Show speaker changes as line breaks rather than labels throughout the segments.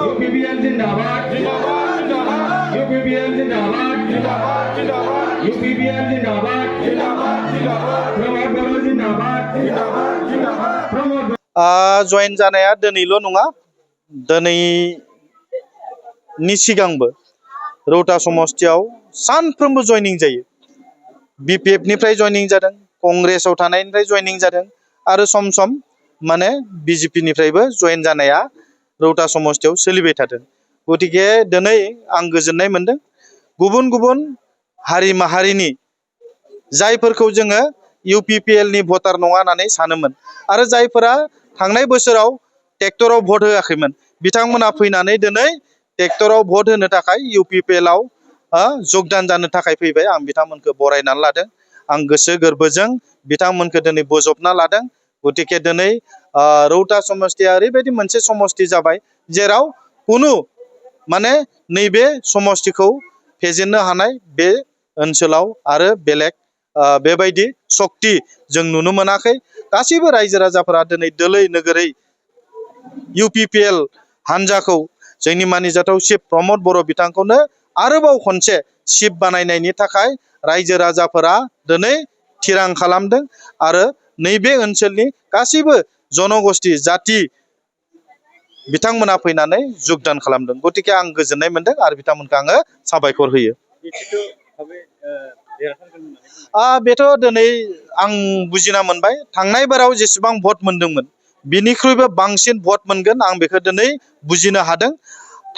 UPPL जिंदाबाद जिंदाबाद जिंदाबाद यूपीपीएल जिंदाबाद जिंदाबाद जिंदाबाद यूपीपीएल जिंदाबाद जिंदाबाद जिंदाबाद प्रमोद बर' जिंदाबाद जिंदाबाद जिंदाबाद प्रमोद
जयेन जानाया दिनैल' नङा दिनैनि सिगांबो रौता समस्तियाव सानफ्रोमबो जयनिं जायो बीपीएफ निफ्राय जयनिं जादों कंग्रेसाव थानायनिफ्राय जयनिं जादों आरो सम सम माने बीजेपी निफ्रायबो जयेन जानाया रौता समस्तियाव सोलिबाय थादों गतिके दिनै आं गोजोननाय मोनदों गुबुन गुबुन हारि माहारिनि जायफोरखौ जोङो इउपिपिएल नि भटार नङा होननानै सानोमोन आरो जायफोरा थांनाय बोसोराव ट्रेक्टराव भट होआखैमोन बिथांमोना फैनानै दिनै ट्रेक्टराव भट होनो थाखाय इउपिपिएल आव जगदान जानो थाखाय फैबाय आं बिथांमोनखौ बरायनानै लादों आं गोसो गोरबोजों बिथांमोनखौ दिनै बोजबना लादों गतिके दिनै रौता समस्तिया ओरैबायदि मोनसे समस्ति जाबाय जेराव कुनु माने नैबे समस्तिखौ फेजेननो हानाय बे ओनसोलाव आरो बेलेग बेबायदि शक्ति जों नुनो मोनाखै गासैबो रायजो राजाफोरा दिनै दोलै नोगोरै इउपिपिएल हानजाखौ जोंनि मानिजाथाव चिफ प्रमोद बर' बिथांखौनो आरोबाव खनसे चिफ बानायनायनि थाखाय रायजो राजाफोरा दिनै थिरां खालामदों आरो नैबे ओनसोलनि गासैबो जनगोष्ठी जाति बिथांमोना फैनानै जगदान खालामदों गतिके आं गोजोननाय मोनदों आरो बिथांमोनखौ आङो साबायखर होयो बेथ' दिनै आं बुजिना मोनबाय थांनाय बाराव जेसेबां भट मोनदोंमोन बिनिख्रुइबो बांसिन भट मोनगोन आं बेखौ दिनै बुजिनो हादों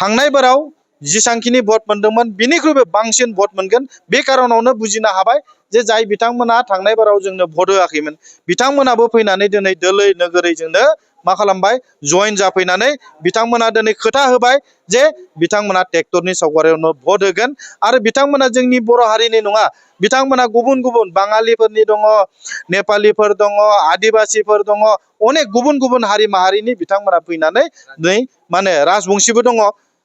थांनाय बाराव जेसांखिनि भट मोनदोंमोन बिनिख्रुइबो बांसिन भट मोनगोन बे कारनावनो बुजिनो हाबाय जे जाय बिथांमोना थांनाय बाराव जोंनो भट होआखैमोन बिथांमोनाबो फैनानै दिनै दोलै नोगोरै जोंनो मा खालामबाय जयेन जाफैनानै बिथांमोना दिनै खोथा होबाय जे बिथांमोना ट्रेक्टरनि सावगारियावनो भट होगोन आरो बिथांमोना जोंनि बर' हारिनि नङा बिथांमोना गुबुन गुबुन बाङालिफोरनि दङ नेपालिफोर दङ आदिबासिफोर दङ अनेक गुबुन गुबुन हारि माहारिनि बिथांमोना फैनानै नै माने राजबंशीबो दङ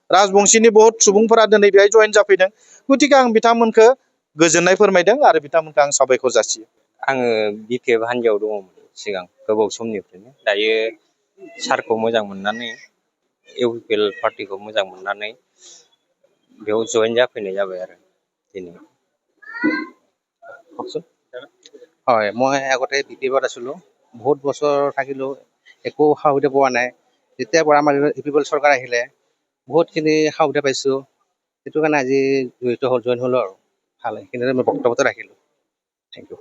राजबंशीनि बहुत सुबुंफोरा दिनै बेहाय जयेन जाफैदों गतिके आं बिथांमोनखौ गोजोननाय फोरमायदों आरो बिथांमोनखौ आं साबायखर जासियो
आङो बिपिएफ हान्जायाव दङमोन सिगां गोबाव समनिफ्रायनो दायो सारखौ मोजां मोननानै इउपिपिएल पार्टिखौ मोजां मोननानै बेयाव जयेन जाफैनाय जाबाय आरो दिनै
হয় মই আগতে বিপিএফত আছিলোঁ বহুত বছৰ থাকিলোঁ একো সা সুবিধা পোৱা নাই যেতিয়াৰ পৰা আমাৰ ইউপিপিএল চৰকাৰ আহিলে বহুতখিনি সা সুবিধা পাইছোঁ সেইটো কাৰণে আজি জইন হ'লোঁ আৰু ভাল সেইখিনিতে মই বক্তব্যটো ৰাখিলোঁ থেংক ইউ